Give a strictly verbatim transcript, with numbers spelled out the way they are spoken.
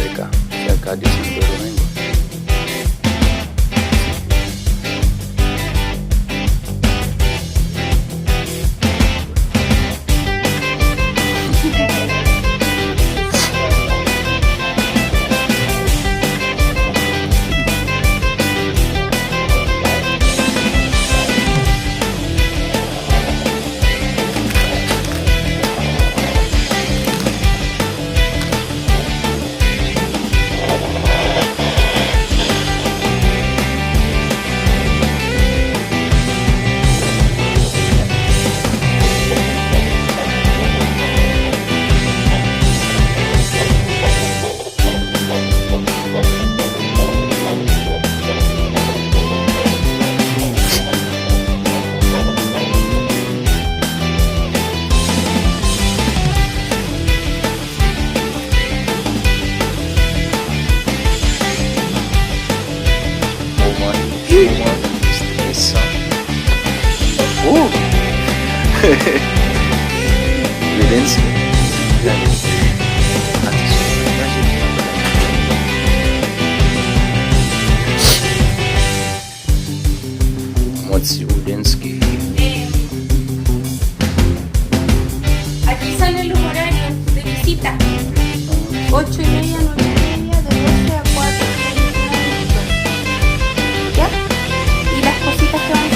Cerca, cerca de Santo Domingo. Moman, moman estresan. Ooh! Redensi. Gade. Atis yo. Manje. Monty Udensky. Aquí son el horario de visita. Ocho y media, nueve y media, de doce a cuatro. ¿Ya? Y las cositas que van